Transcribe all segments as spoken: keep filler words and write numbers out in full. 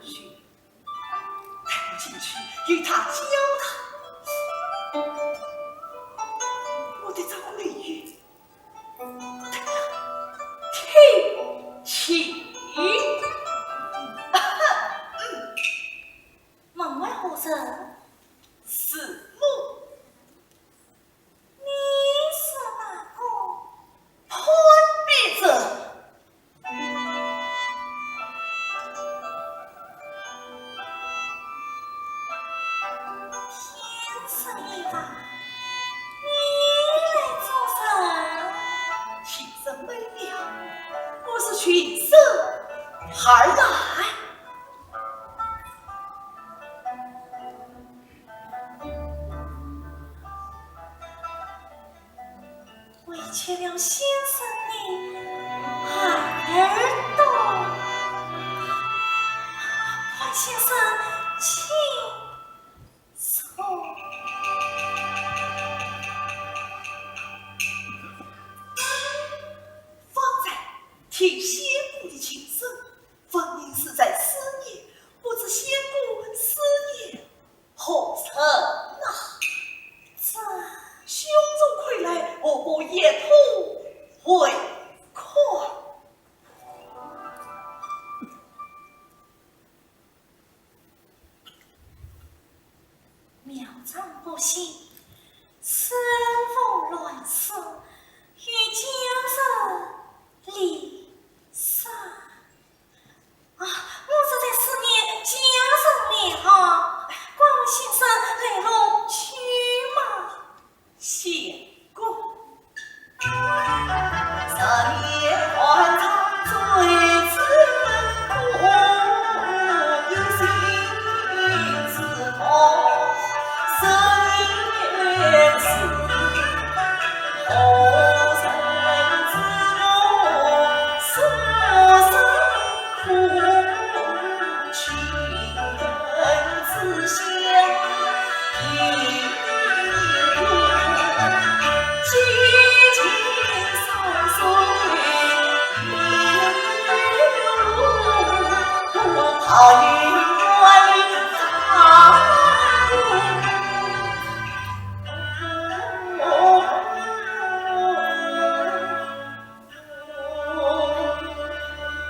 去，带我进去与他交谈。我得找个理由。天晴。门外何人？是我。 你是那个潘必正？天色已晚，你来做甚？情深未了，我是寻生而来。 为求了先生的耳朵。潘先生，请坐。方才听仙姑的琴声，分明是在思念，不知仙姑思念 何人啊？这胸中愧来，我不一吐为快。庙场不幸，生逢乱世，与家人离散。 啊，我是在思念家人了。关先生来了去吗？仙姑。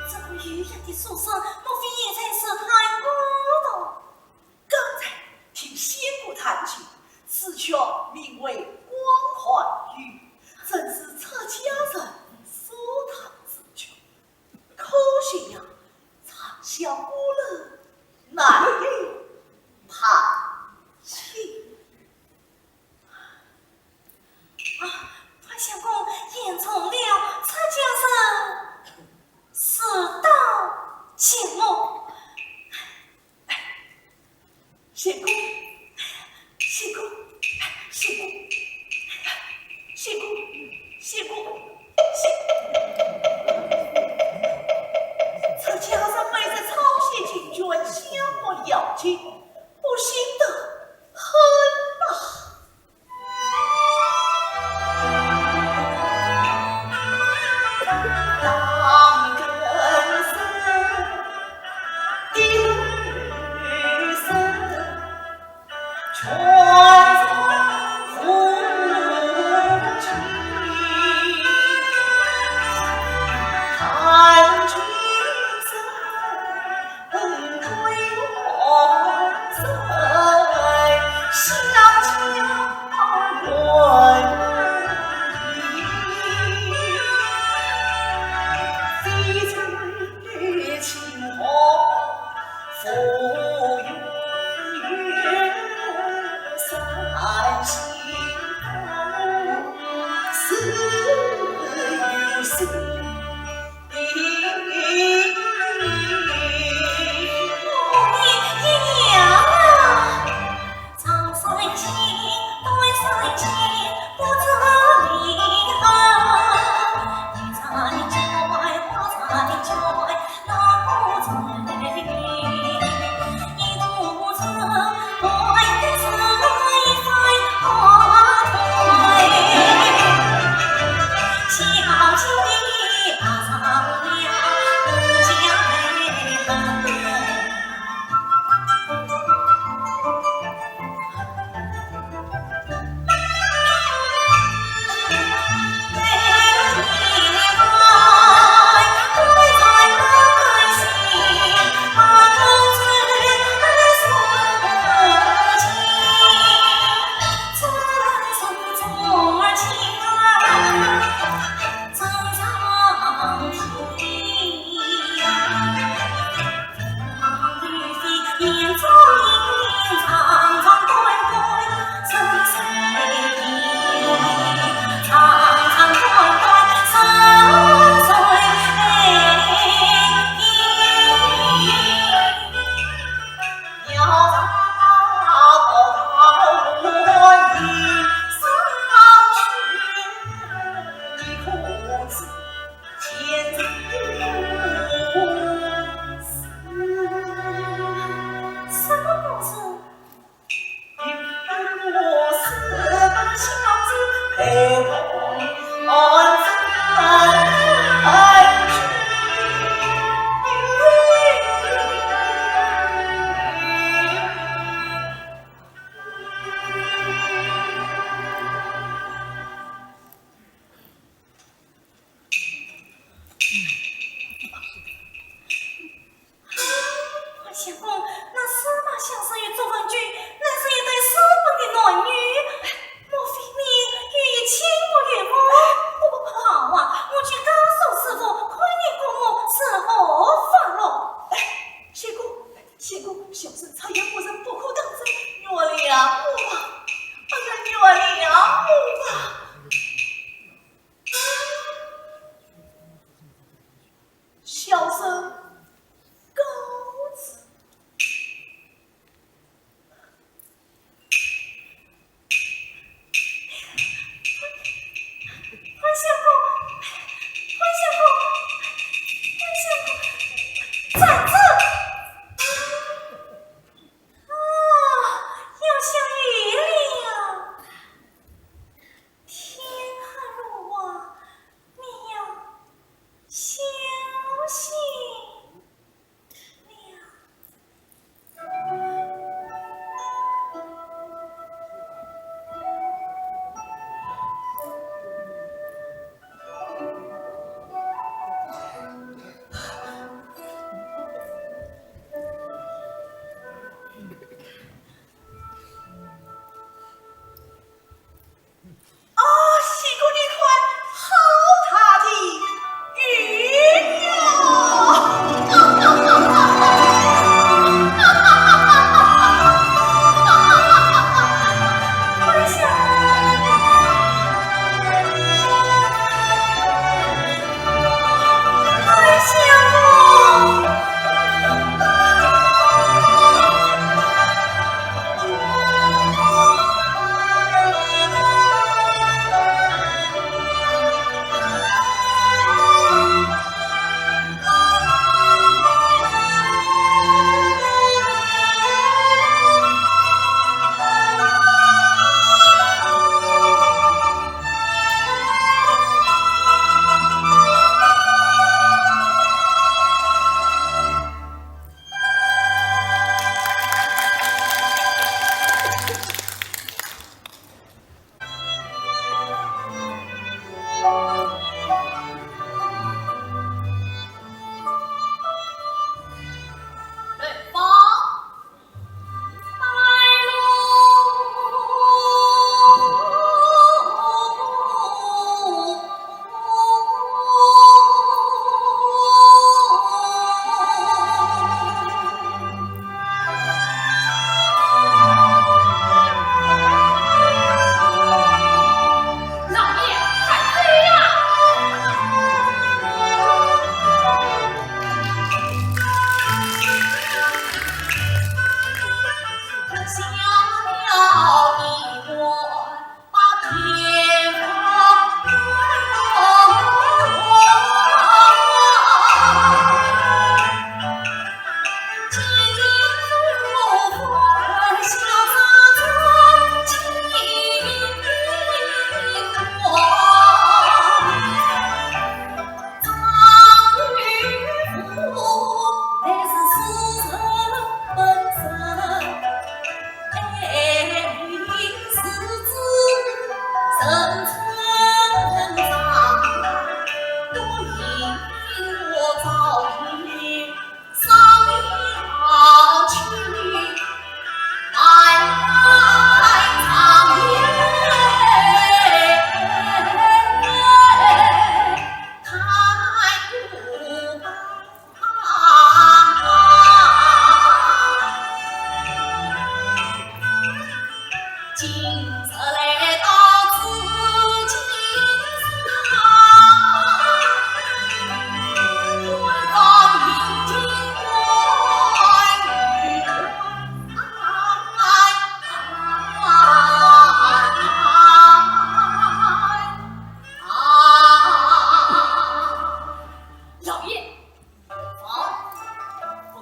这个优雅的书生，莫非也在此弹过的？刚才听仙姑弹琴，此曲名为《关汉语》，正是出家人所弹之曲。可惜呀，唱箫孤冷，难有弹琴。 啊，潘相公言重了，出家人是道寂寞。仙姑，仙姑，仙姑，仙姑，仙姑，出家人每日操心琴弦，香火燎原，不幸得很呐。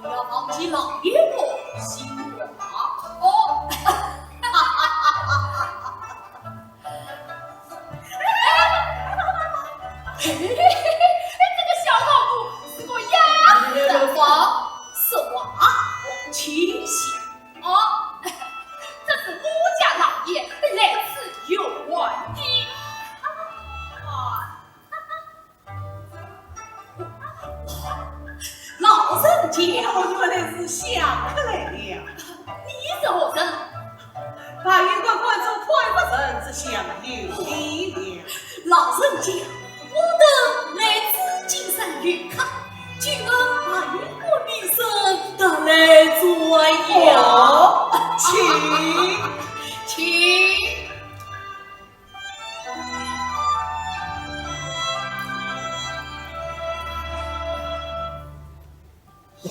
不要忘记老爷的心话哦。哎，这个小老虎是个鸭子。不妨说话，我清醒。哦，这是我家老爷来自远的。啊， 老人家，哦，原来是相公来了。你是何人？白云观观主潘福成是相公的了。老人家，我等来自金山游客，就按白云观名声特来转悠。哦，请。请。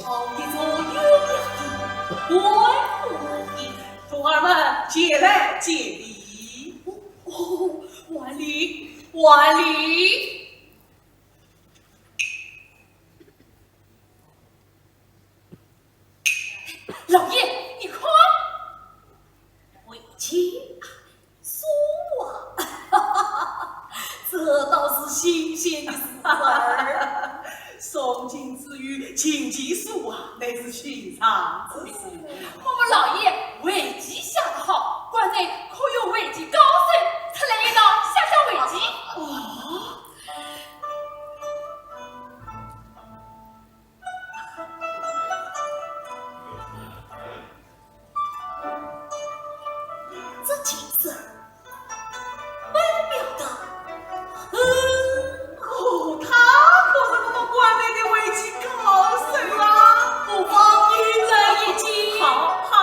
好的，左右两个，乖乖的。徒儿们，前来见礼。哦，哦，万礼，万礼。老爷，你看，围巾。 书画，这倒是新鲜的事儿。诵经之余，琴棋书画，乃是寻常之事。我们老爷围棋下得好，刚才可有围棋高手出来一道下下围棋。哦。 这琴声，曼妙得很。哦，他可是我们馆内的围棋高手啊！不妨一人一棋。好，好。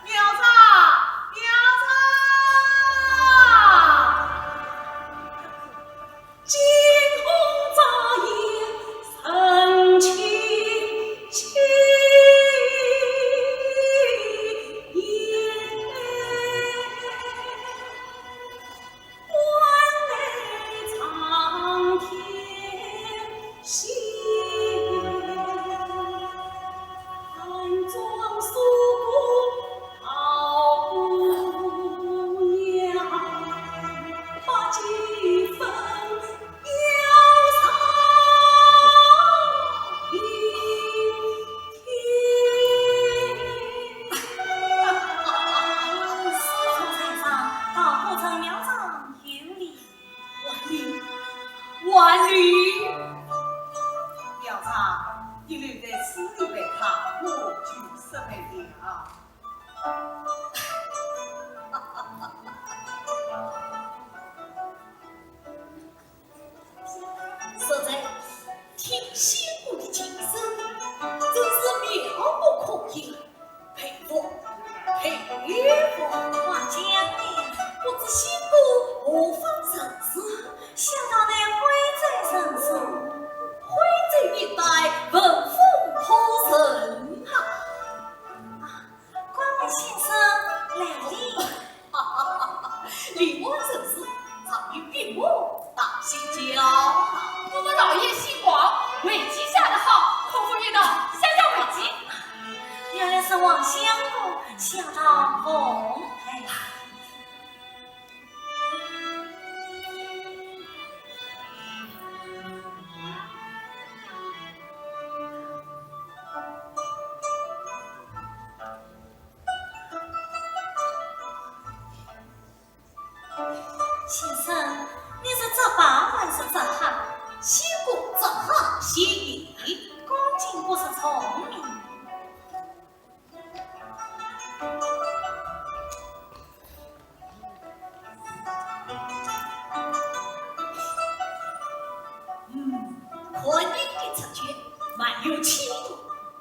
苗丈，苗丈！ 惊鸿眨眼神清闲，关内苍天心。 万里，万里。苗丈，你留在此地陪他，我就失陪了。实在，听仙姑的琴声，真是妙不可言。 佩服，佩服。话讲呢，不知仙姑何方人氏，想到乃徽州人氏，徽州一带文武何人啊？啊，敢问先生来历？ 李纨人氏，常与兵马打些交道。我们老爷姓王，围棋下得好，可否一道下下围棋？原来是王相公，小道奉陪。 先生，你是执白还是执黑？仙姑执黑，仙女。恭敬不如从命。嗯，看你的出拳，蛮有气度。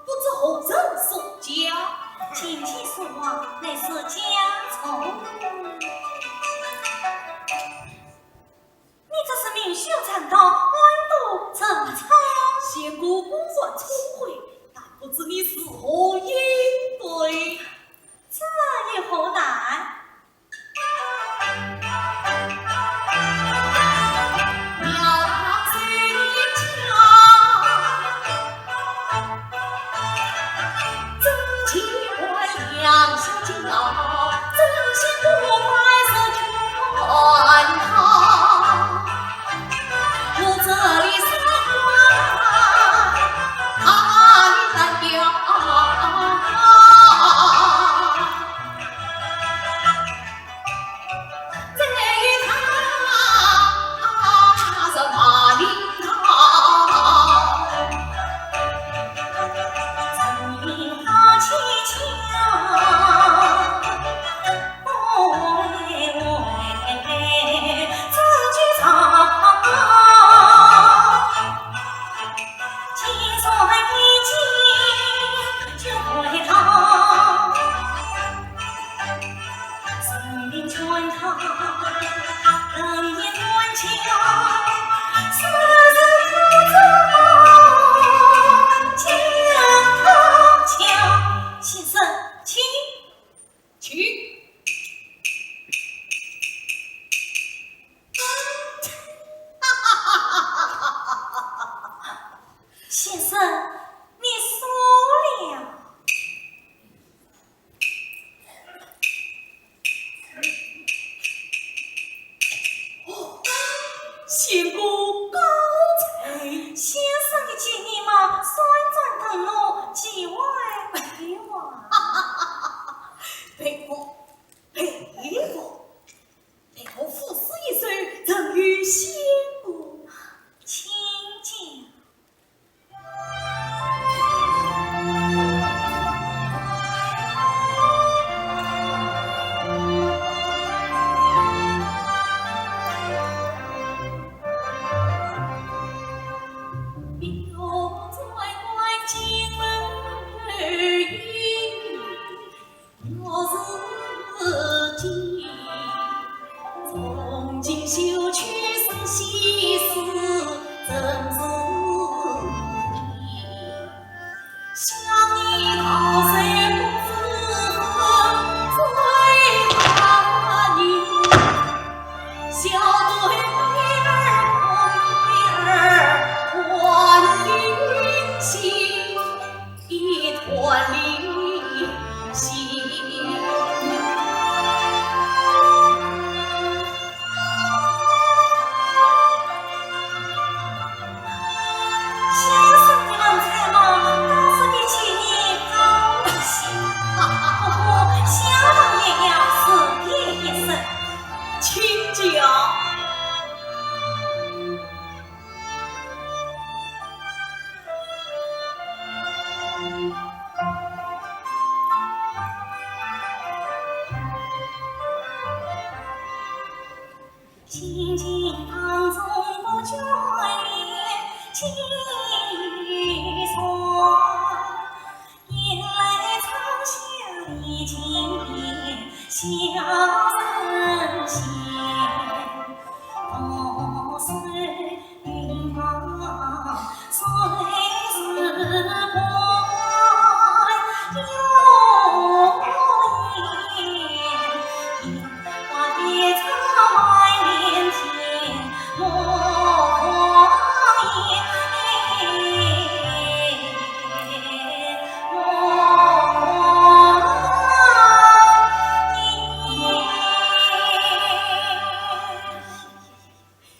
不知何人所教？琴棋书画，乃是家传。你这是明修栈道，暗度陈仓。仙姑果然聪慧，但不知你是何因对。这有何难？ 苗条水里跳，先生的文采嘛，倒是比去年高一些。不过，小老爷要是念一声。请讲。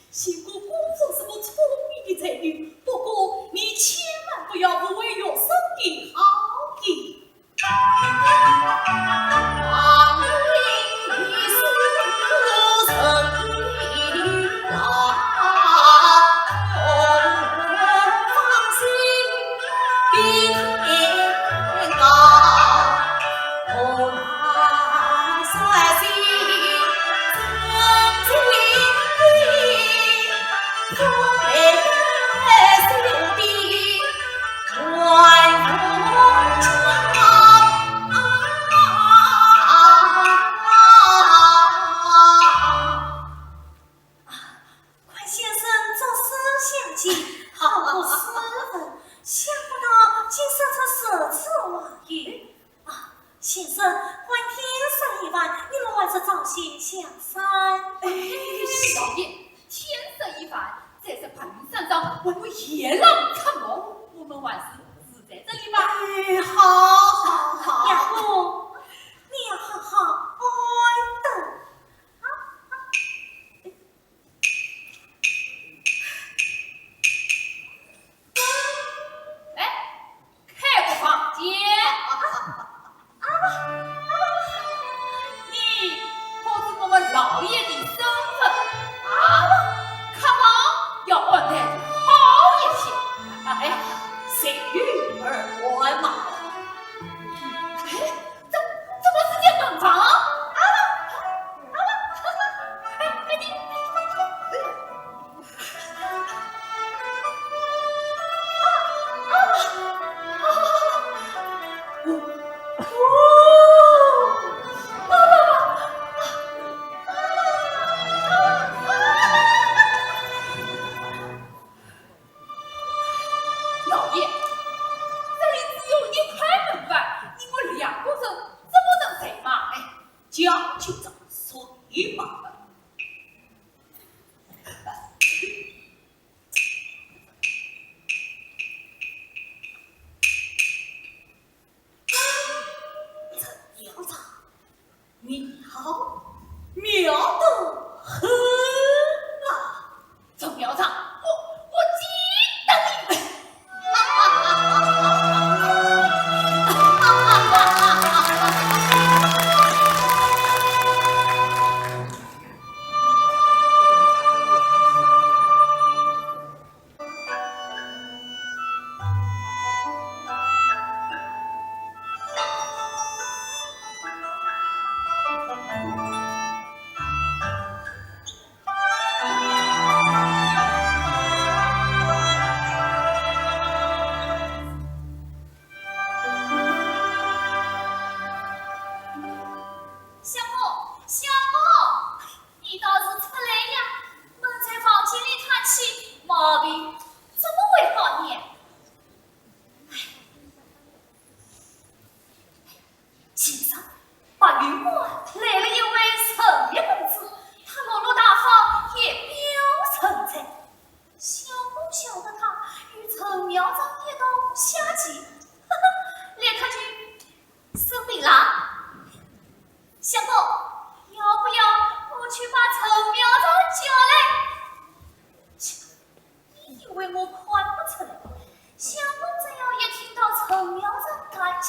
尽管公主是个聪明的才女，不过你千万不要误会学生的好意。看先生着实相气，好个诗文，想不到竟说出如此话语。 啊，先生，还天色已晚，你们还是早些下山。哎，老爷，天色已晚，这是半山上，还有野狼出没，我们还是住在这里吧。哎，好，好，好。丫头，你要好好安顿。 哎，开个房间。你可知我们老爷的身份？啊，客房要安排得好一些。哎，随遇而安嘛。哎， 怎，怎么是间门房？啊，啊，哎，哎，你，你，你，你，啊，啊，啊，哦，哦，啊，啊，啊，啊。 老爷，这里只有一口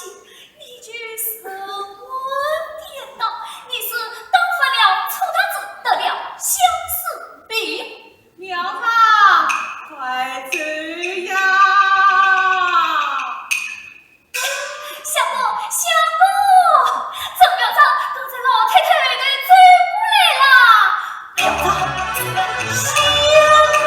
你就是我爹爹，你是打翻了臭大子，得了相思病。苗子，快走呀！相公，相公，周苗子刚才老太太后头走过来了。苗子，相公。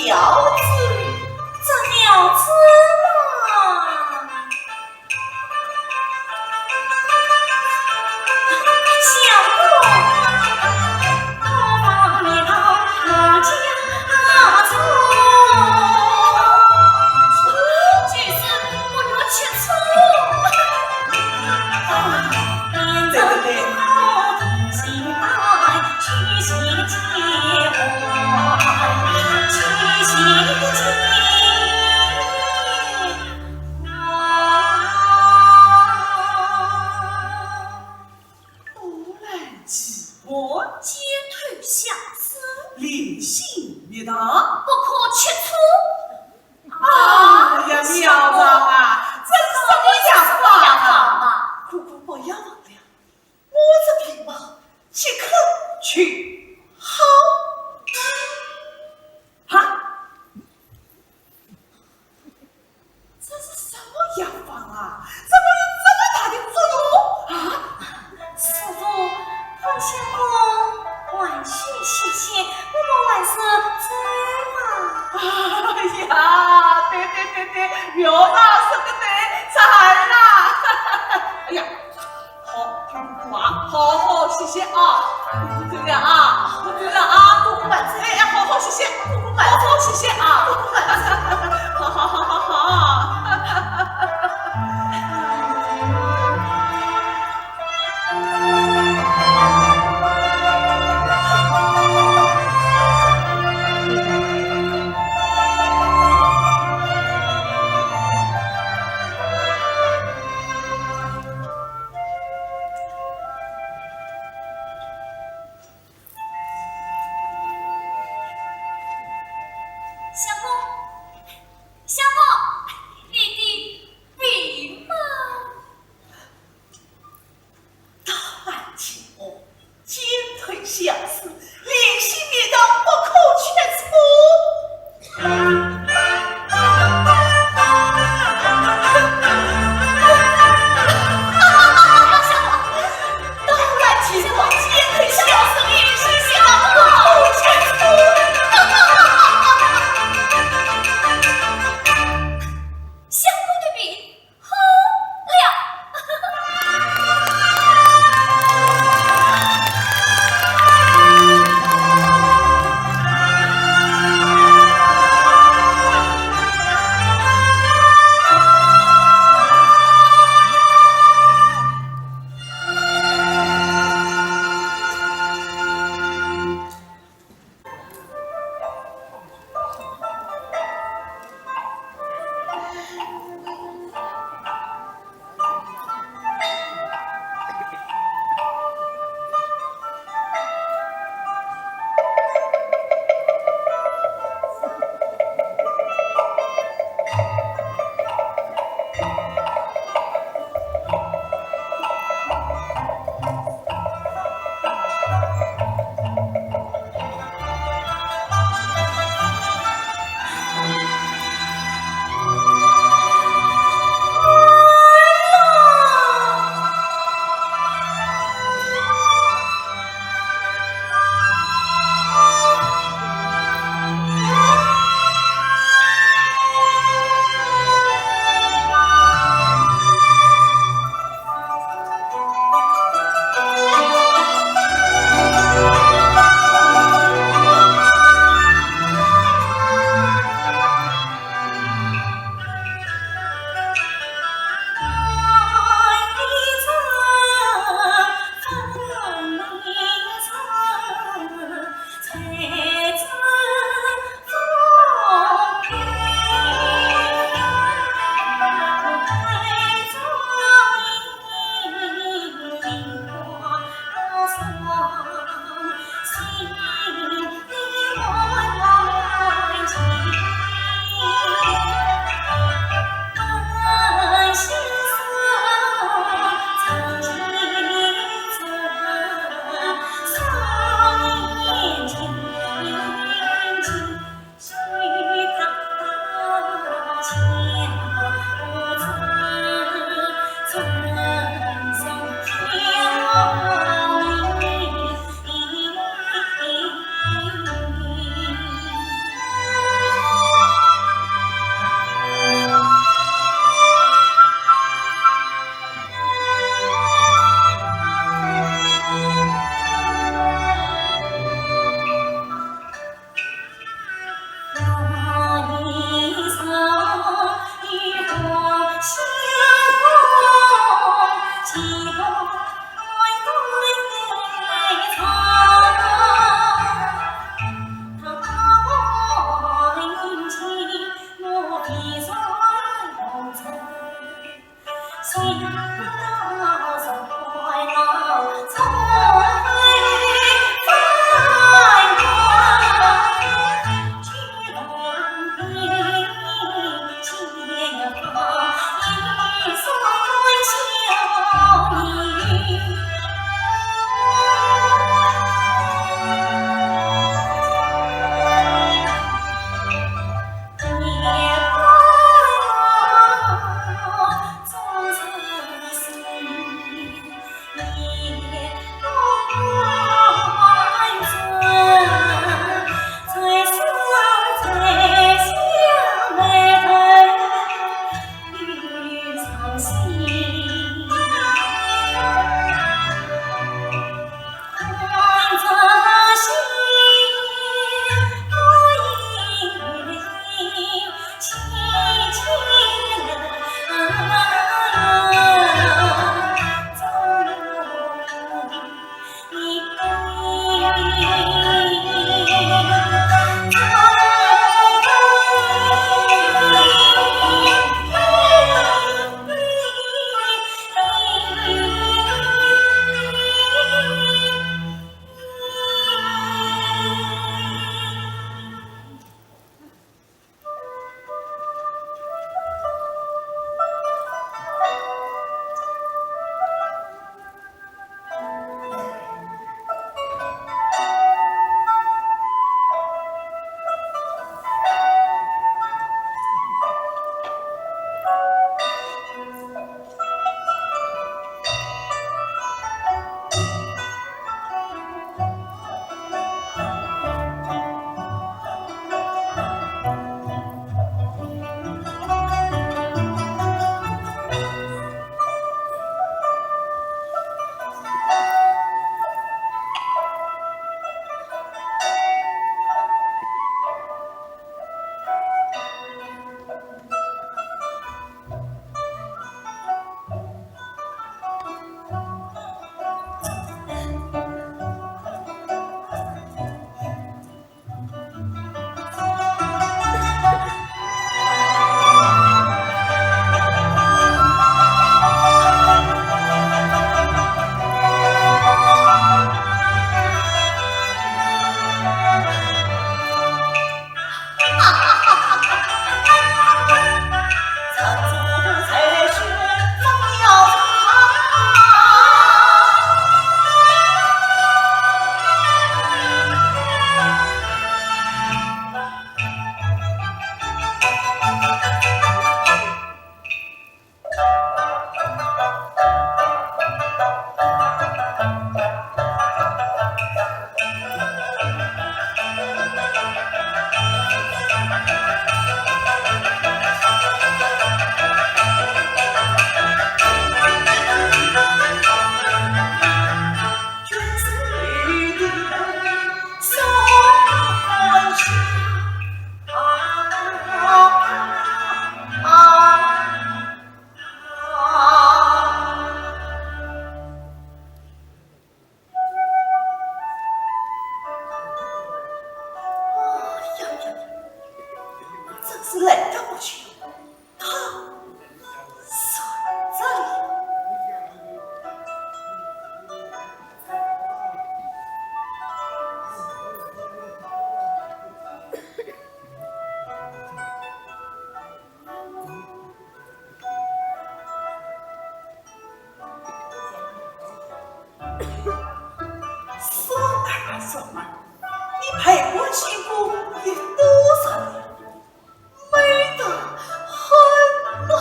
要子，这要子嘛。相公，我放你到我家中。就是不要吃醋。 不可吃醋。哎呀，妙常啊，这是什么药方啊？苦苦不要忘了，我这病嘛，即刻去好。哈？这是什么药方啊？怎么有这么大的作用啊？师傅，潘相公，还需歇歇，我们还是走吧。哎呀，对对对对，妙常说得对，赞啦！哎呀，好，姑姑啊，好好歇歇啊，姑姑走了啊，我走了啊，姑姑慢走。哎哎，好好歇歇，姑姑慢走，好好歇歇啊，姑姑慢走。好好好好好。相公，真是来得不巧，他在这里。算啊算啊，你陪伴新姑也多少年，美得很呐。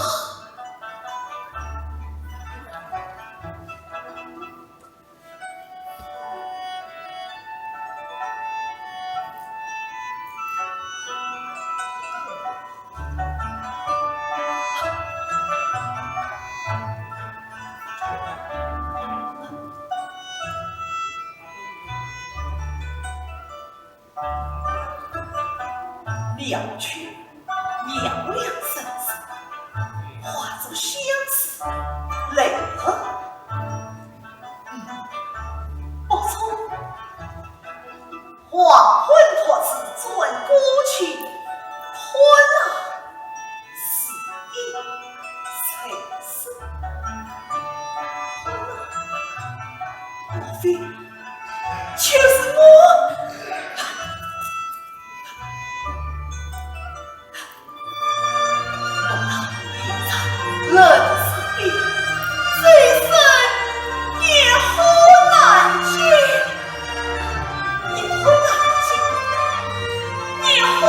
两句嘹亮声势，化作相思泪痕。嗯，不错，黄昏托纸转过去，欢乐似一场生。欢乐，莫非 就是我。我到一场冷死的，这生也好难见，也好难见，也好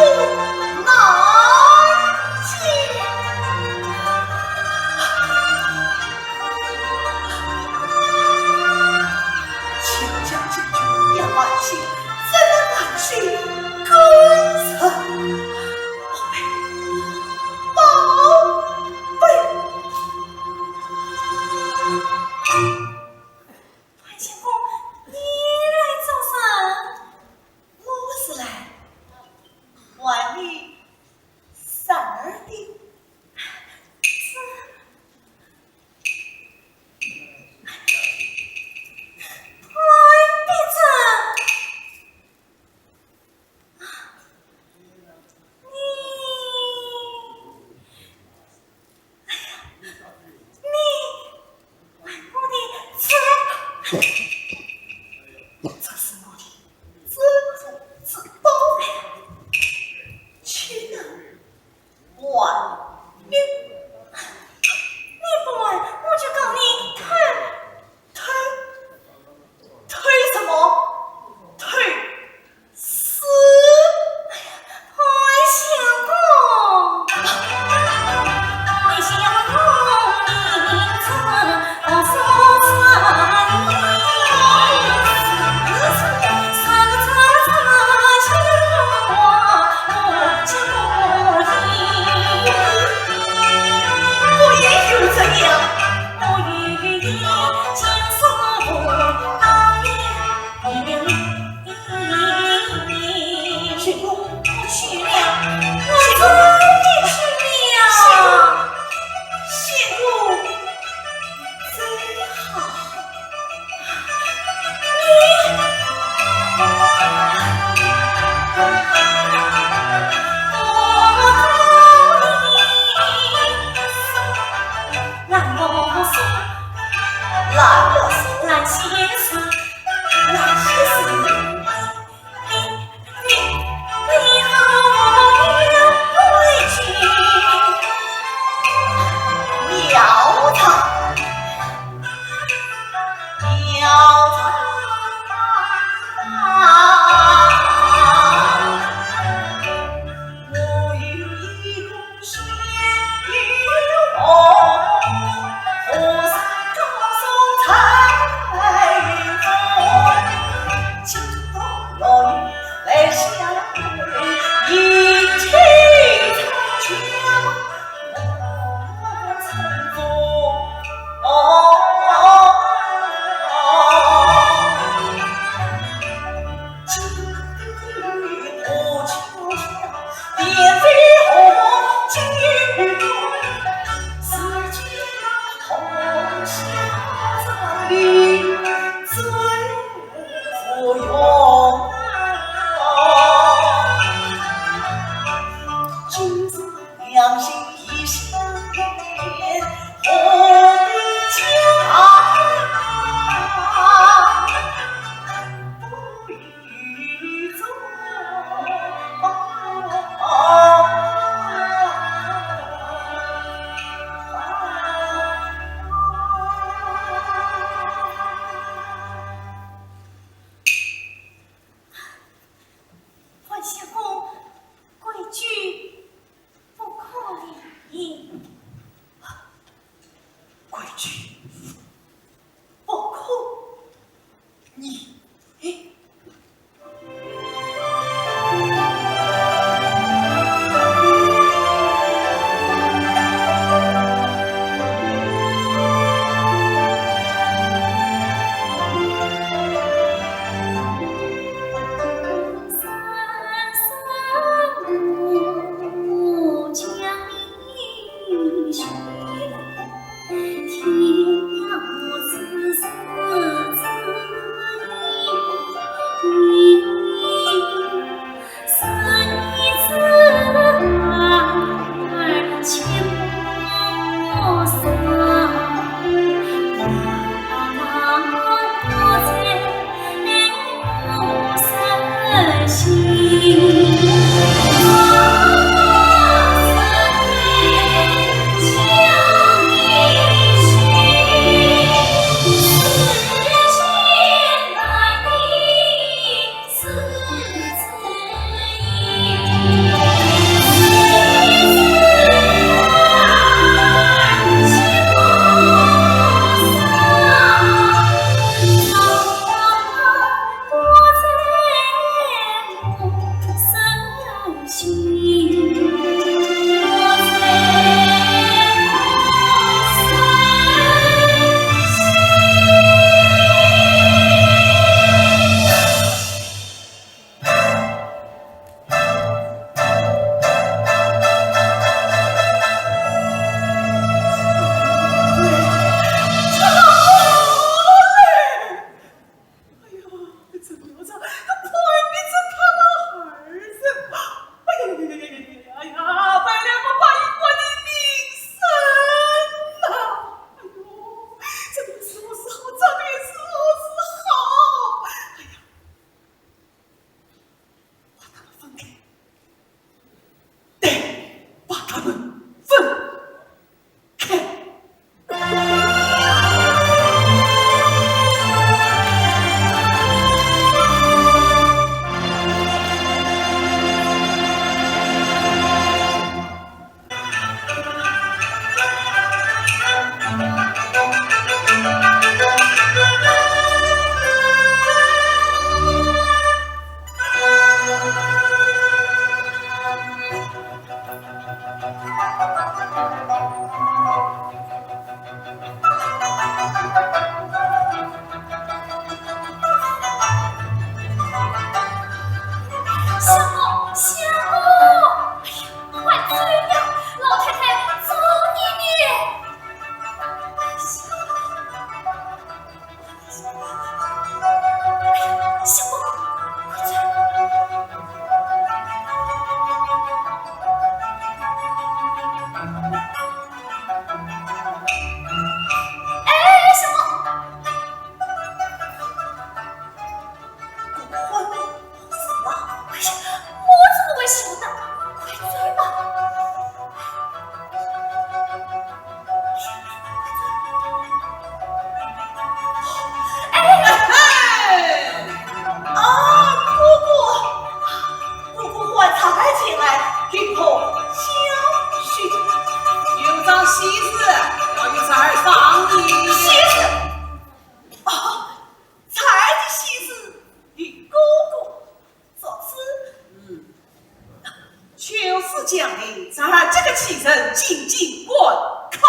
还相公，规矩不可离。规矩不可离。 哎呀，这哪吒，他配不上他的儿子。哎呀呀呀呀呀呀呀！白莲花把一官的名声呐！哎呦，这个时候是好，这个时候是好。哎呀，把他们分开。对，把他们分 相公，相公！哎呀，快追呀！老太太找你呢！哎呀，相公，快追！ 哎，相公！姑姑，什么？哎呀，我怎么会晓得？快追吧！哎，啊，姑姑， 姑姑唤婵儿前来，一同教训。有桩喜事要与婵儿商议。喜事？哦，婵儿的喜事由姑姑做主。嗯，就是讲的婵儿这个奇人进京赶考。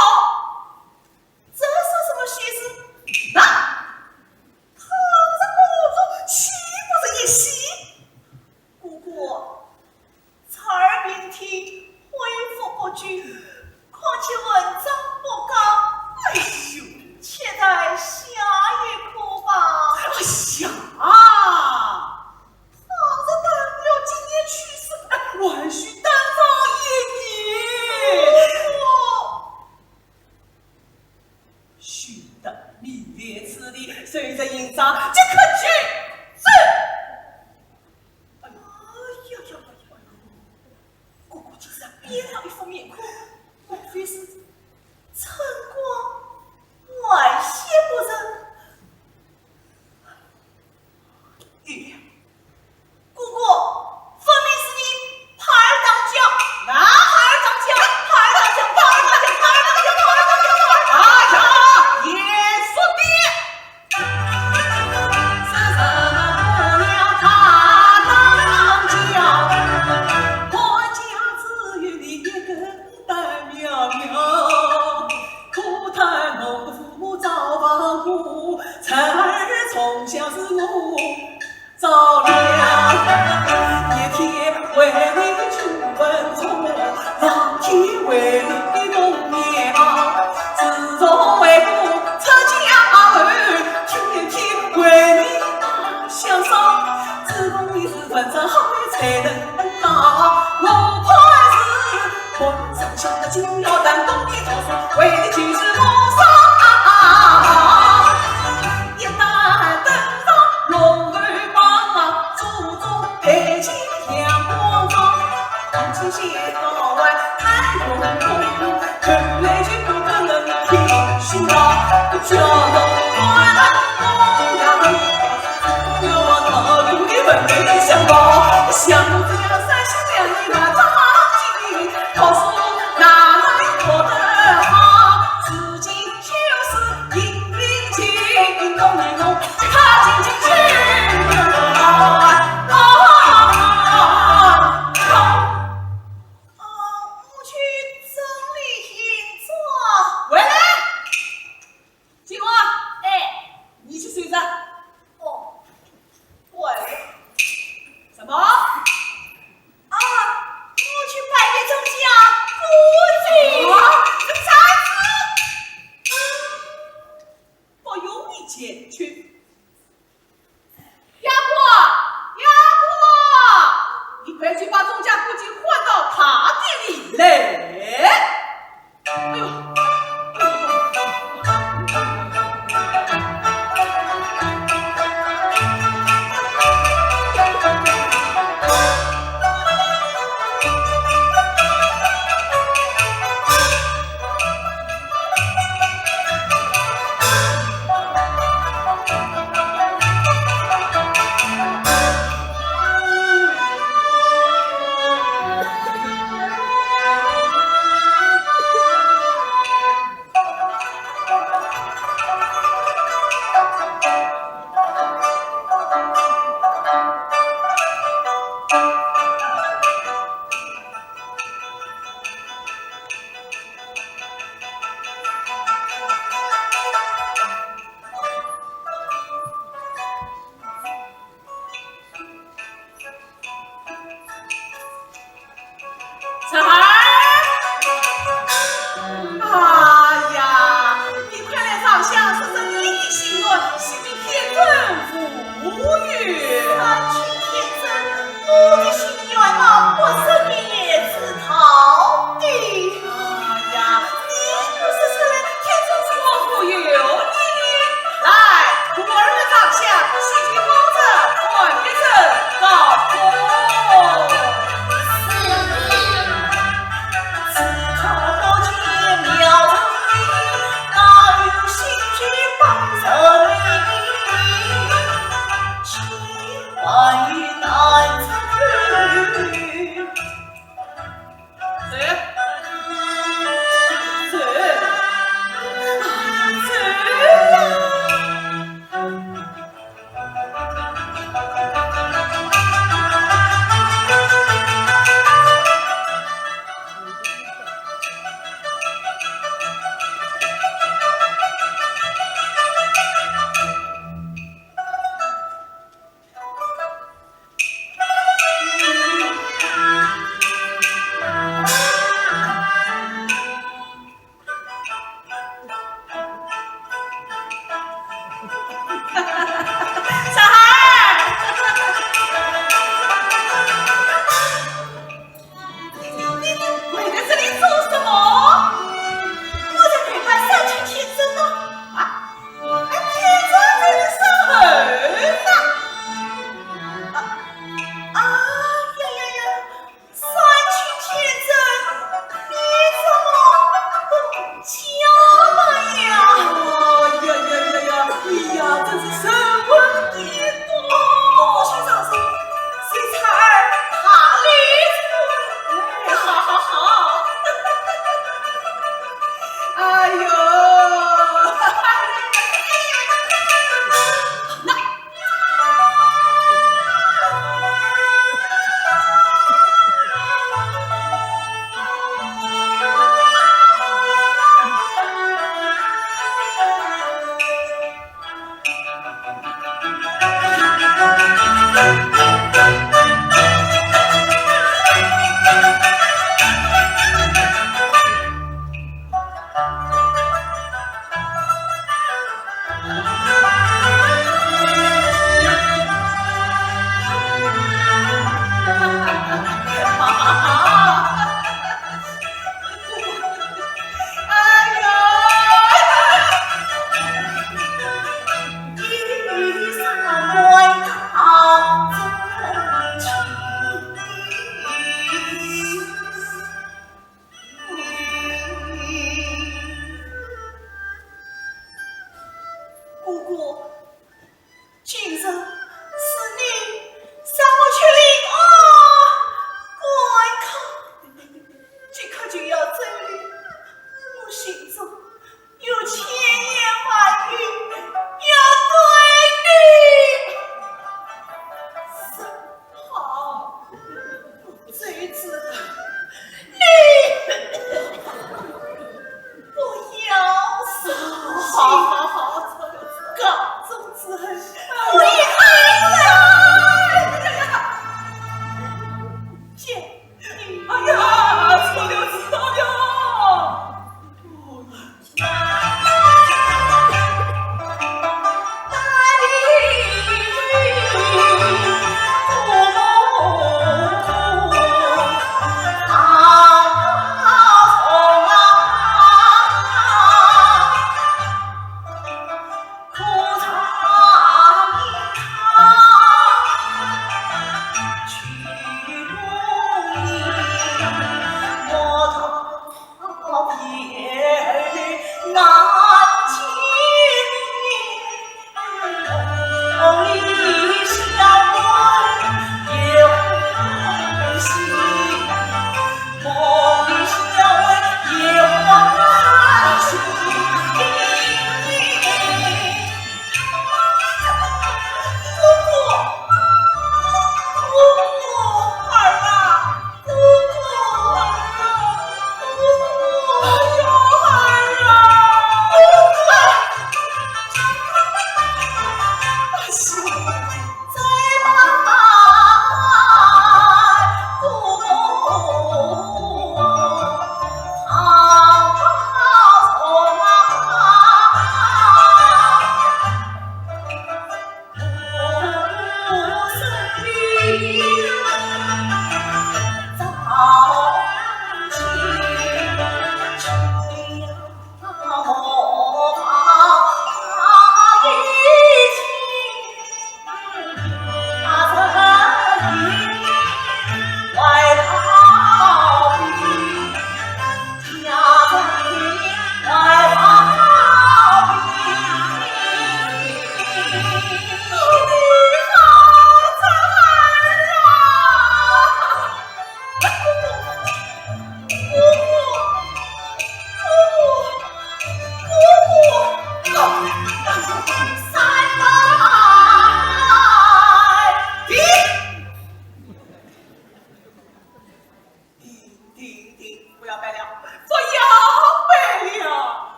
这算什么喜事？那倘若不中，岂不是一喜？姑姑，婵儿明天恢复国军，况且文章不高。哎呦，且待下一科吧。哎呀！ 倘若到了今年去世，还需耽搁一年。一副面孔，莫非是春光晚些不成？咦，姑姑，分明是你耙耳打脚，那耙耳打脚，耙耳打脚，耙耳打脚，耙耳打脚，耙耳打脚，耙耳打脚，严肃点。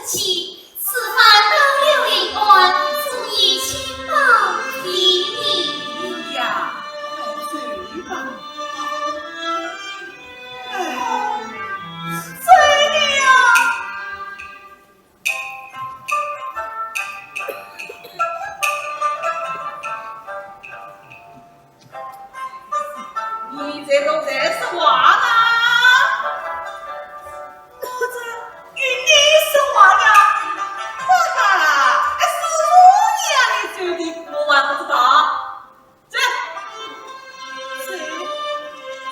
此番登了临安，总要亲报天明。哎呀，快走吧。哎，谁的呀？ 你这个在说话啦？我这与你说话呀？哈哈，哎，是我呀，你说的，我还不知道。这，这，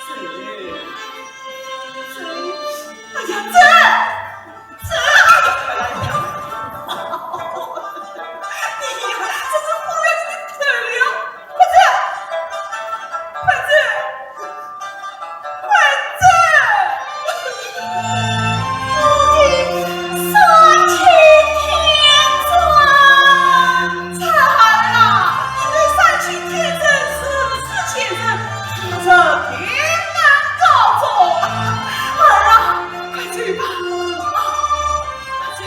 这，这，哎呀，这，这，哎呀，哎呀，哎呀，你呀，这是坏了你的头了。 快走，快走，快走！我的酸气天真，惨了！你的酸气天真，是不是天真？是不是天然高中？儿啊，快走吧，啊，快走！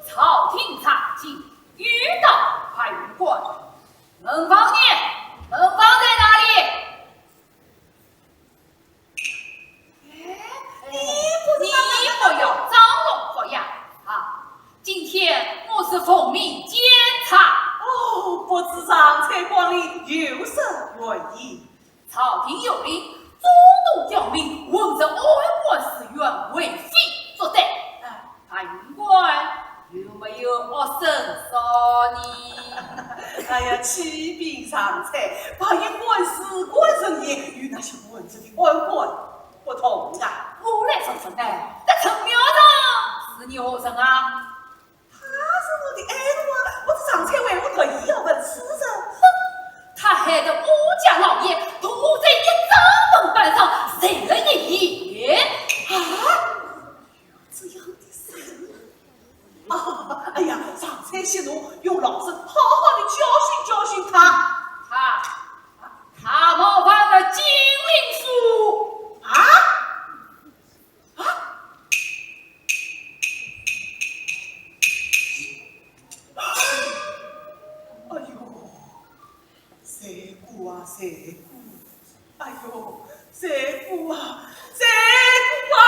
朝廷查禁，欲到白云观。门房呢？门房在哪里？ 哎，你不，你不要张龙不呀！啊，今天我是奉命监察。哦，不知上蔡光临有甚原意？朝廷有令，中途调兵，混入安官寺院为非作歹。哎， 白云观有没有恶僧说呢？哎呀，启禀上蔡，白云观事关森严，与那些混日的安官不同啊。我来说说呢，这陈庙长是你何人啊？他是我的爱徒啊，我是上蔡为何特意要问此人？哼，他害得我家老爷同我在一张门板上睡了一夜。啊？ 这样的事。啊，哎呀，上蔡息怒，容老身好好的教训教训他。他，他冒犯了金陵府。啊？啊？哎呦，罪过啊，罪过！ 哎呦，罪过啊，罪过啊！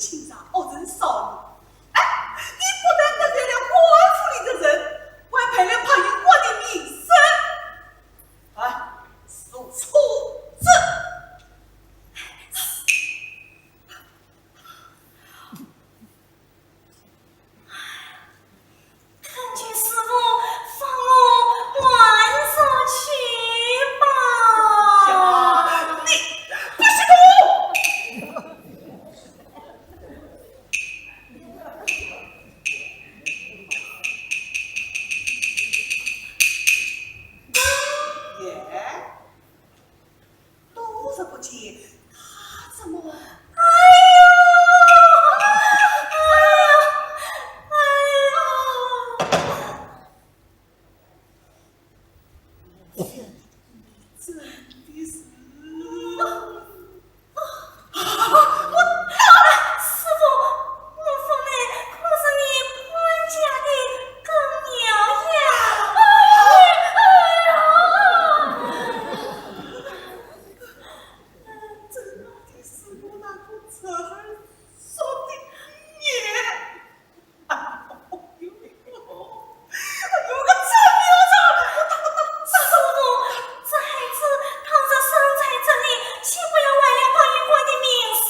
情杀，恶人少年。哎，你不但得罪了官府里的人，还赔了白云观的名声。啊，如此。 恳求师父放我还俗去吧。你不许动！耶？ 都是不见，他怎么？哎呦，哎呦，哎呦！真的是……啊，我……师父，我方才可是你潘家的狗娘呀！哎，哎呀！ 真的是我那个侄儿说的耶。哎呦，有个臭流氓，我打不打？师父，这孩子倘若生在这里，岂不要坏了白云观的名声？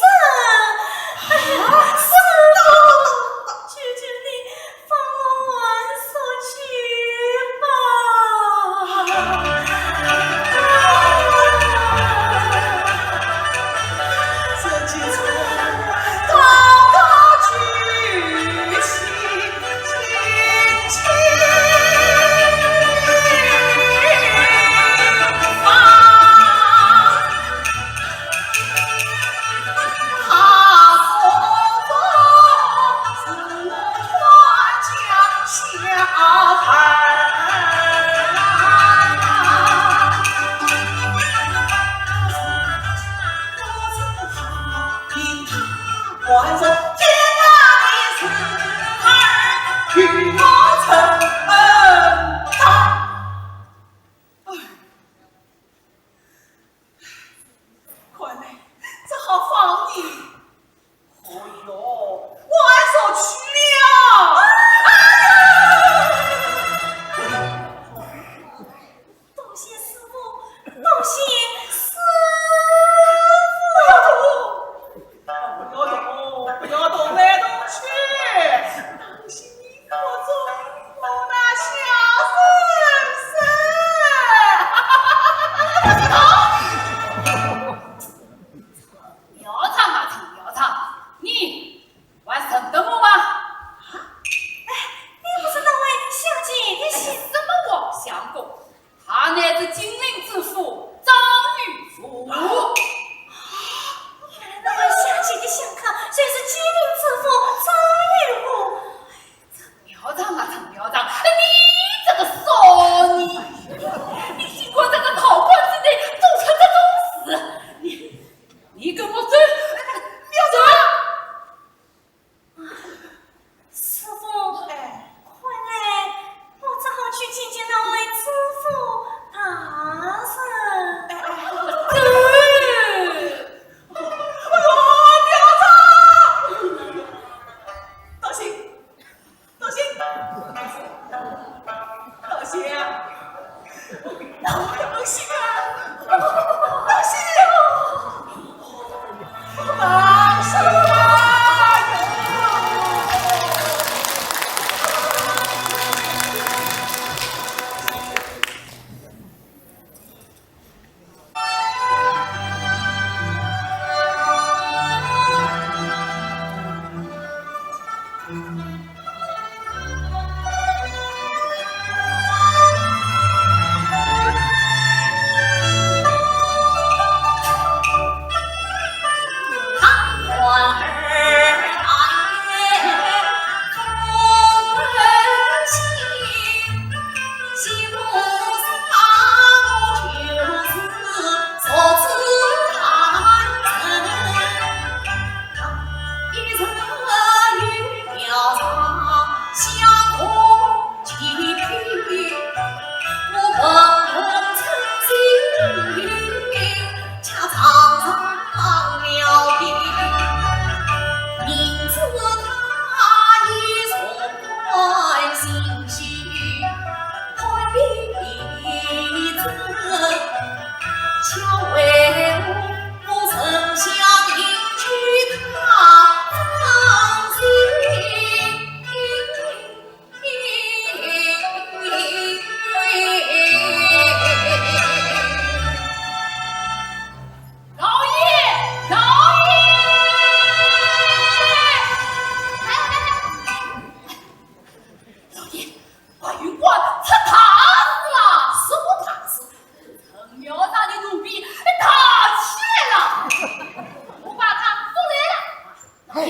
哎呀，师父，求求你， 放我还俗去吧。哎， 看来只好放你。哦哟，我还说去了。哎呀！多谢师父，多谢师父。不要动，不要动来动去，当心你 我中我那小孙子。苗场啊，陈苗场，你还认得我吗？哎，你不是那位小姐的小……哎呀，什么王相公？ 他乃是金陵知府张玉福。原来那位小姐的相公就是金陵知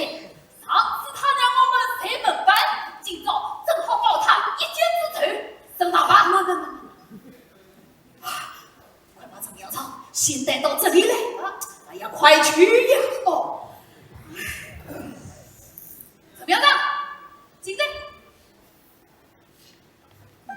上次他让我们睡门板，今朝正好报他一箭之仇，升堂吧。不不不不，快把程校长先带到这里来。啊，哎呀，快去呀！哦，程校长，进来。 哎，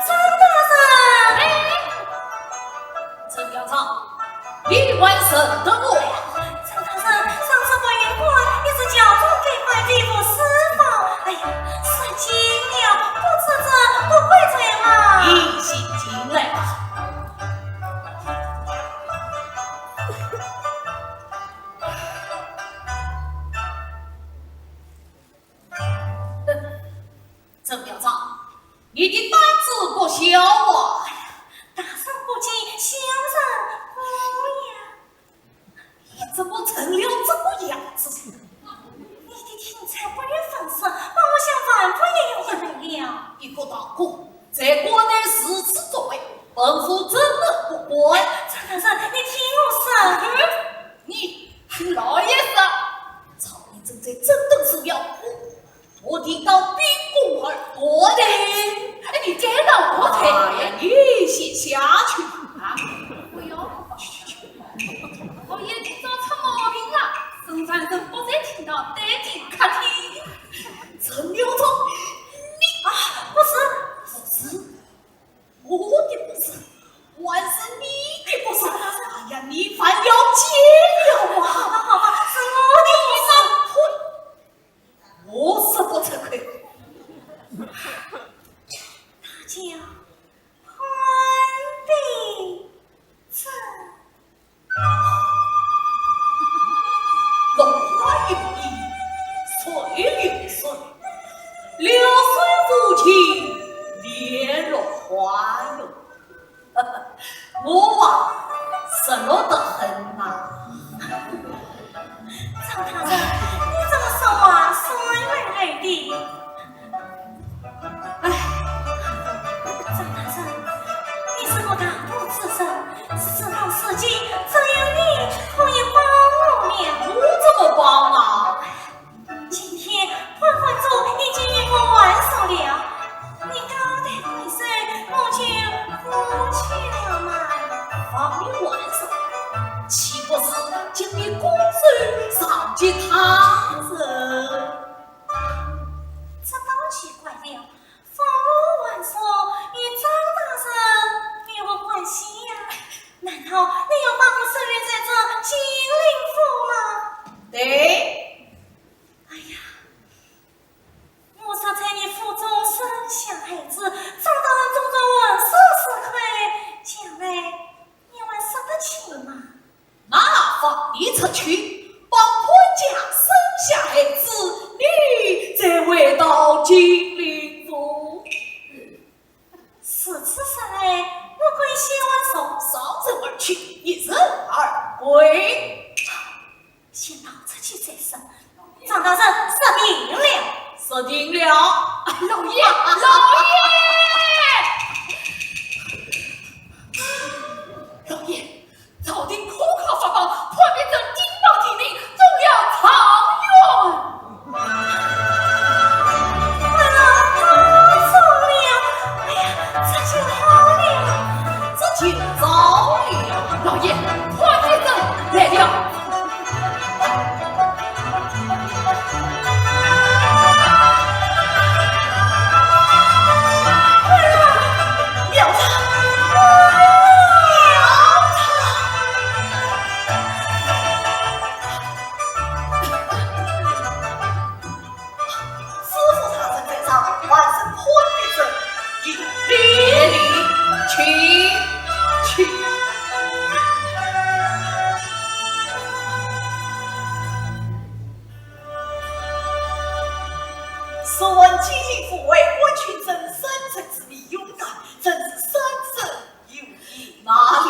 张大人！哎，程校长，你还认得我？张大人，上次白云观你是乔装打扮的，不是吗？哎呀，失敬了，不知者不怪罪嘛。你先进来吧。 程校长，你的胆子不小啊！大人不计，小人无恙。你怎么成了这个样子？你的听差不与分说，把我像犯法一样的来了。一个大哥，在国内如此作为，本府怎能不管？张大人，你听我说。你听老爷说。曹令正在整顿寺庙， 我听到兵工而断的。哎，你听到我的。哎呀，你先下去吧。哎呦，老爷今朝出毛病了，生产人不在厅堂，带进客厅。程校长，你……啊，不是，不是，我的不是，还是你的不是。哎呀，你犯了戒了啊！好吧，好吧，是我的不是。 我说不出口。大家判的真。落花有意，水有时，流水无情，莲落花落。 我啊，失落得很呐。张大人，你怎么说话酸溜溜的？哎，张大人，你是个大度之人，事到如今，只有你可以帮我了。我怎么帮啊？ 今天潘观主已经与我还俗了，你交代不收，我就过去了嘛。放你还俗，岂不是将你拱手让给他人？这倒奇怪了，放我还俗与张大人有何关系呀？难道你要把我收留在这金陵府吗？对。 哎呀，我若在你腹中生下孩子，长大了做着文书是非，将来你还说得清吗？那放你出去，帮潘家生下孩子，你再回到金陵府。 如此说来，我可以先还俗。少人而去，一人而归。先逃出去再说。张大人，说定了。说定了。老爷，老爷！老爷， 朝廷可靠发报，潘必正金榜题名，中了状元。哎呀，这就好了。这就糟了。老爷，潘必正来了。 师父大人在上，还是潘必正，一礼。免礼，请，请。 昨晚金陵府为官群臣三臣之力勇敢，真是三生有幸。哪里？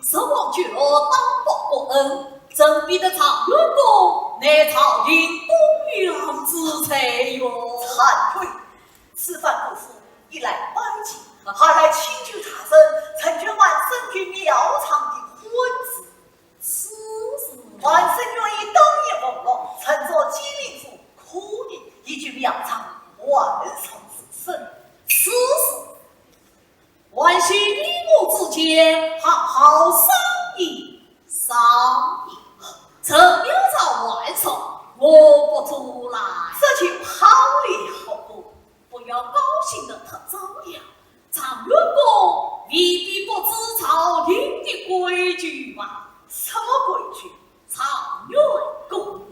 昨晚举落当报国恩，怎比得状元功乃朝廷忠良之才哟。惭愧，此番国父一来拜见，二来请求大人成全晚生与苗场的婚事。此事，晚生愿意当年奉命，乘坐金陵府科举，以举苗场晚上之身。此事， 还请你我之间好好商议商议。陈苗场晚上，我不阻拦。这就好了。不过，不要高兴得太早了。状元公未必不知朝廷的规矩吧？什么规矩？状元公。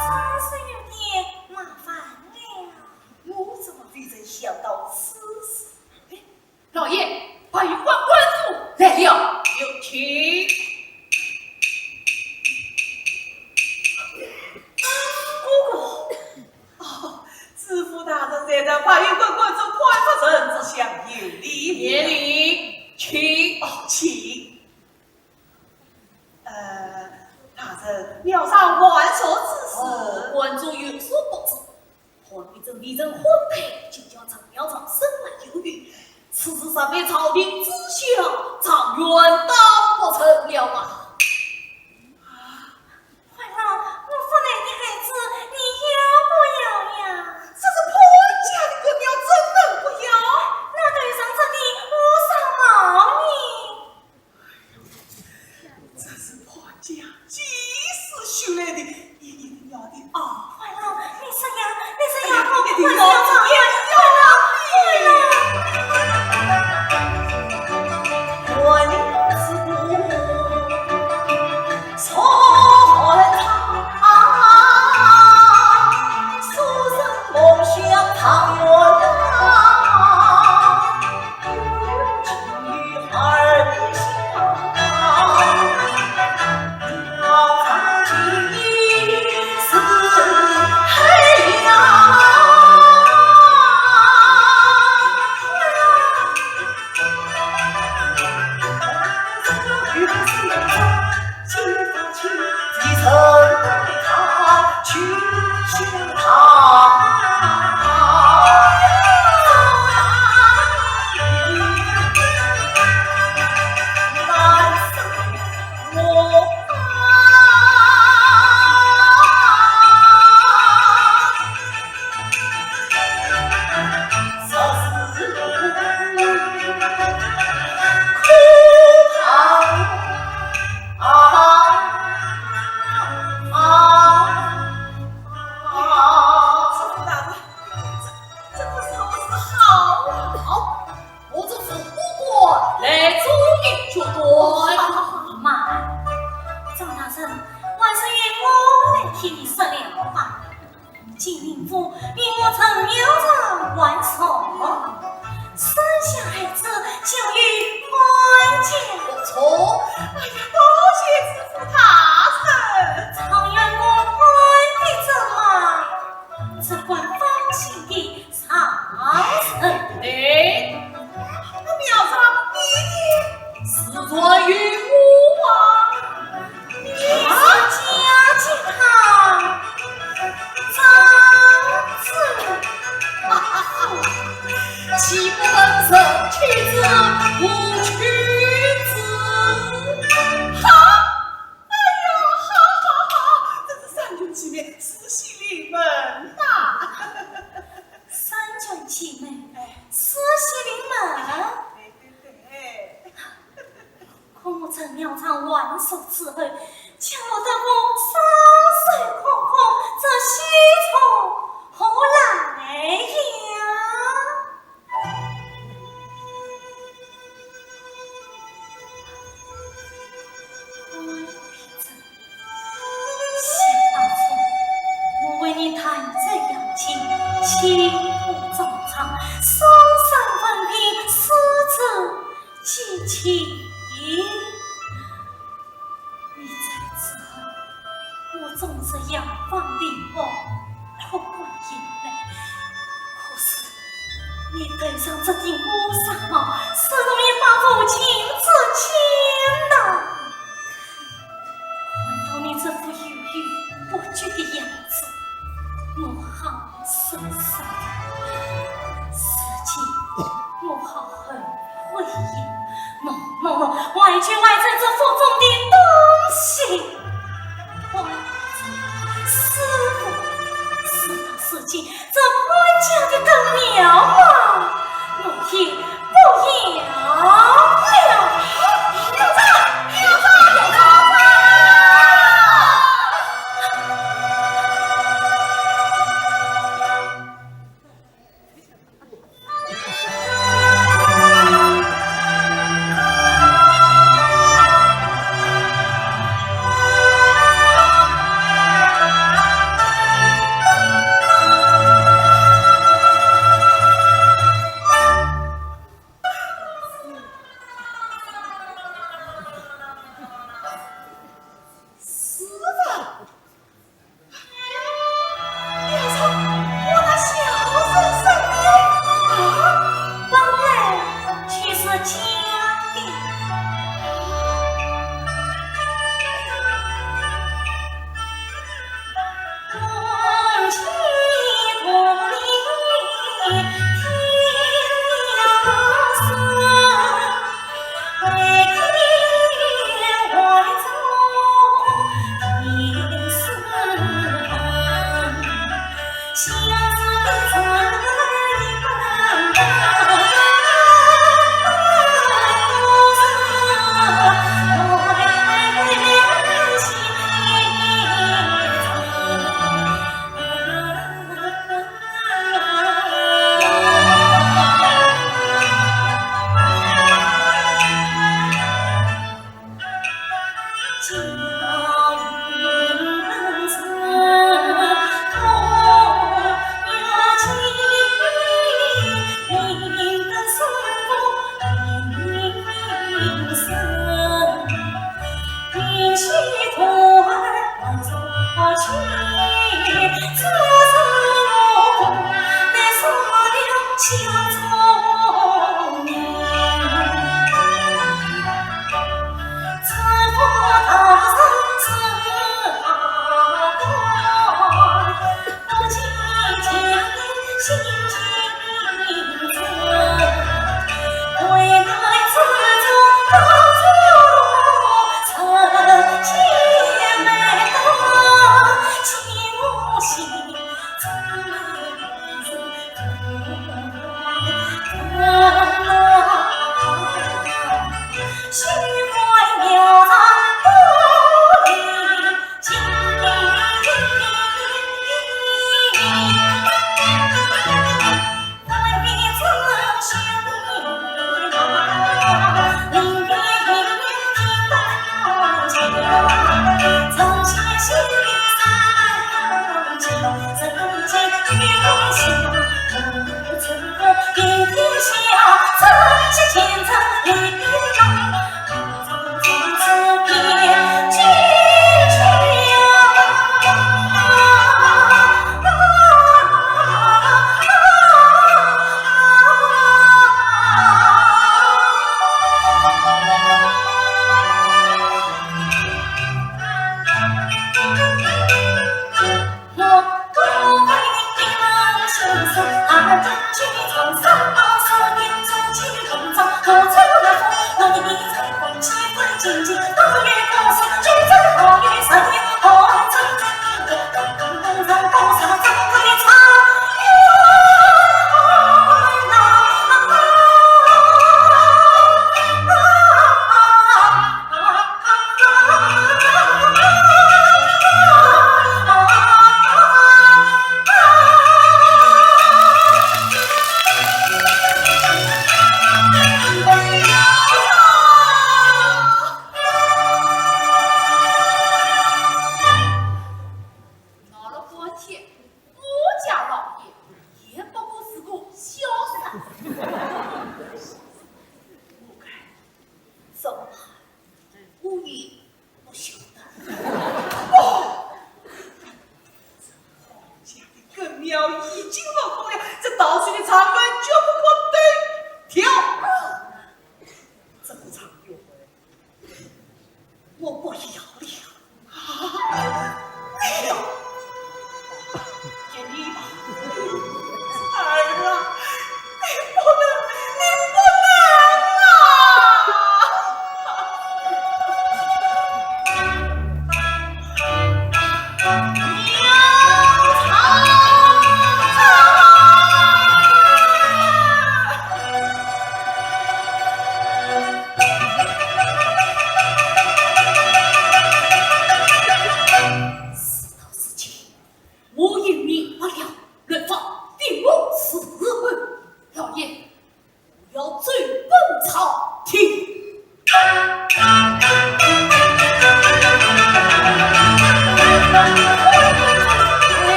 真是有点麻烦了。我怎么未曾想到此事？哎，老爷，白云观观主来了。有请。哥哥。哦，知府大人在这，白云观观主，快快请坐，有礼。免礼，请。哦，请。 呃，大人，苗场晚上之事。哦，观主有所不知，韩必正未曾婚配，就叫陈苗场生来有孕，此事尚未朝廷知晓，状元当不成了吧？啊，怀老，我腹内的孩子，你要不要呀？这是潘家的骨肉，怎能不要？那头上着的乌纱帽呢？ 这是潘家几时修来的，一点点要的啊。怀老，你说呀，你说呀，我不要这样，怀老，怀老。啊，啊，啊，这个大人，这，这个时候是好啊。好，我这副官来做一决断。慢，张大人，还是由我来替你说了吧。 金陵府与我陈苗场晚上，生下孩子就有关系。不错。哎呀，多谢知府大人。状元公潘必正嘛，只管放心地上任。哎，苗场，你呢？自然有我啊。 你是家家长子。岂不问人妻子无妻子？好，哎呀，好，好，好，真是三全其美，四喜临门呐。三全其美，还俗之后，将落得我双手空空，这喜从何来呀？ 想当初，我为你弹奏扬琴，起舞壮唱，书生文凭，诗词激情。你走之后，我终日仰望灵峰，哭挂眼泪。可是 你头上这顶乌纱帽，是我一把无情之剑呐！看到你这副犹豫不决的样子，我好受伤。如今我好后悔呀！喏，喏，喏，外圈外在这腹中的东西。 花子，师父，事到如今，这搬家的更妙啊，我也不要了。不要走，不要走，不要走！师父， 你说我那小生身边啊，本来就是假的。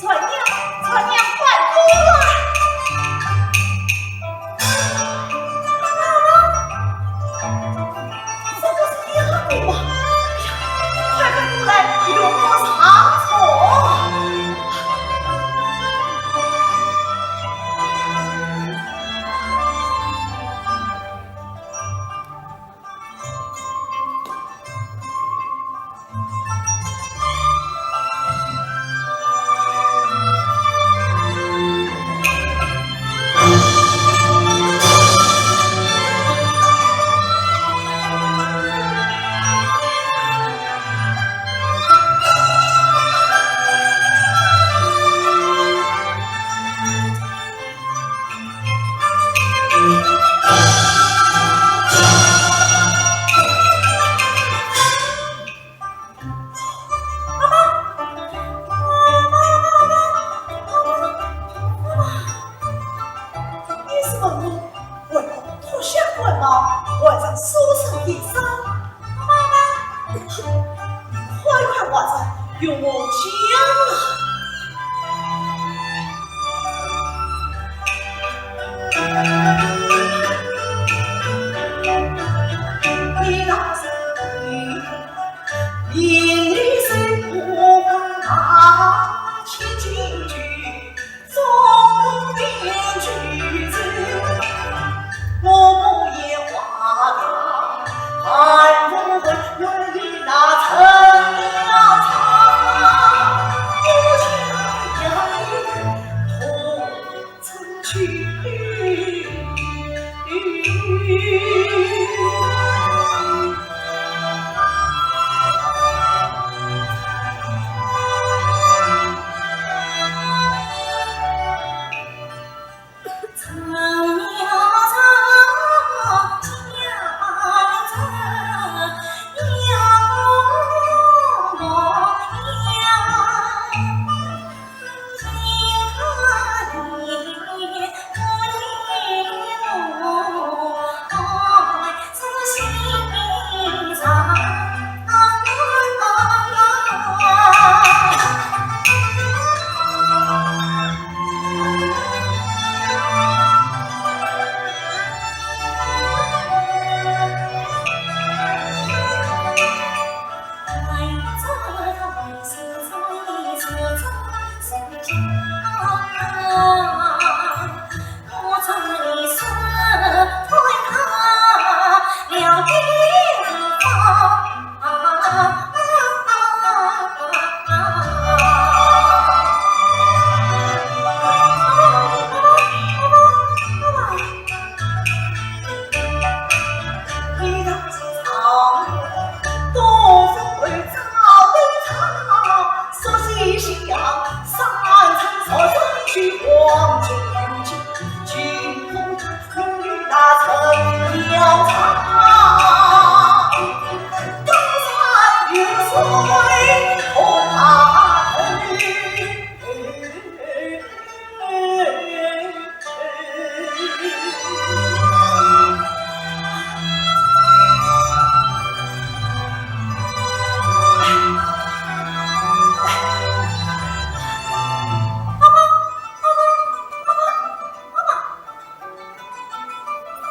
船娘，船娘，快过来！这不是杨过吗？哎呀，快快过来，与我上船！ 你是问我为何脱下官帽，换上书生的衣裳？快快话来，与我讲啊！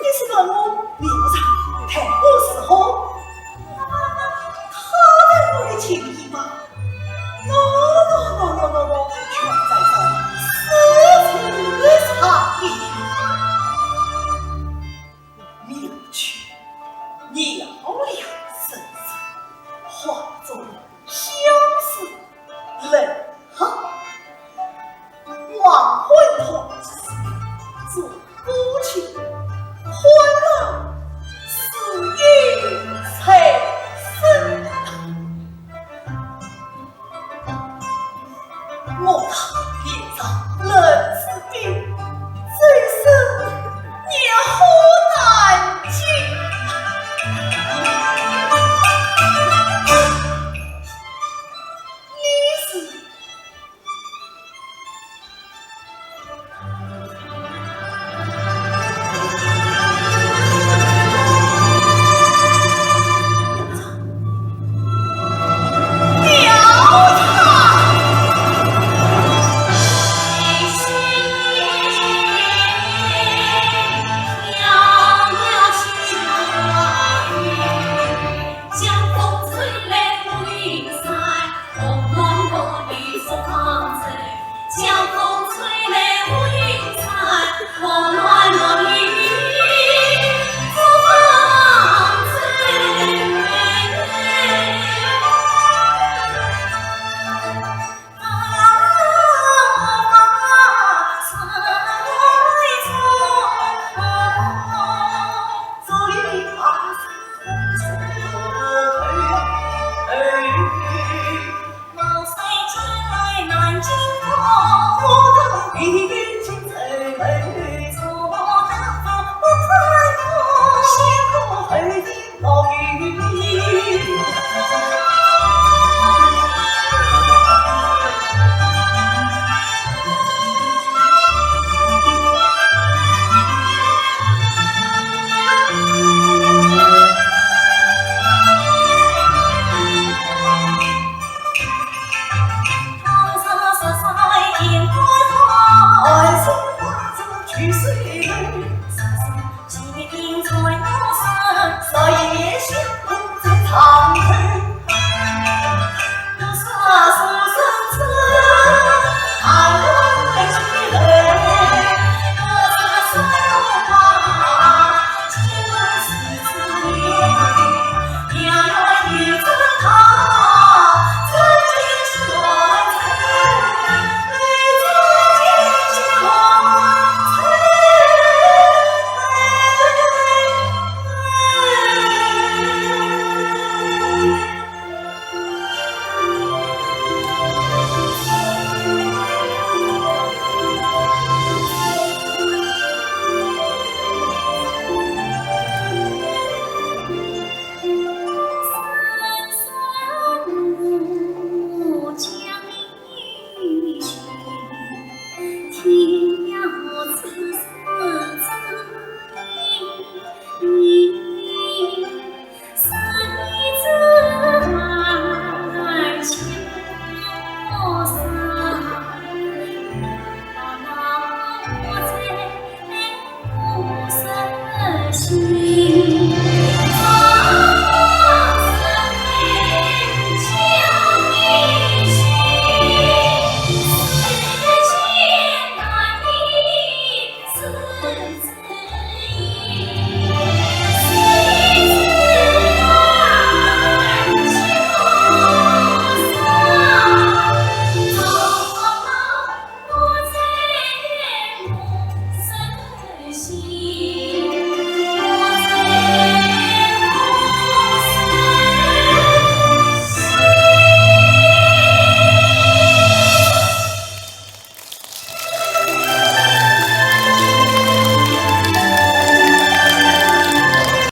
你是问我梁山太保是否？他在我的情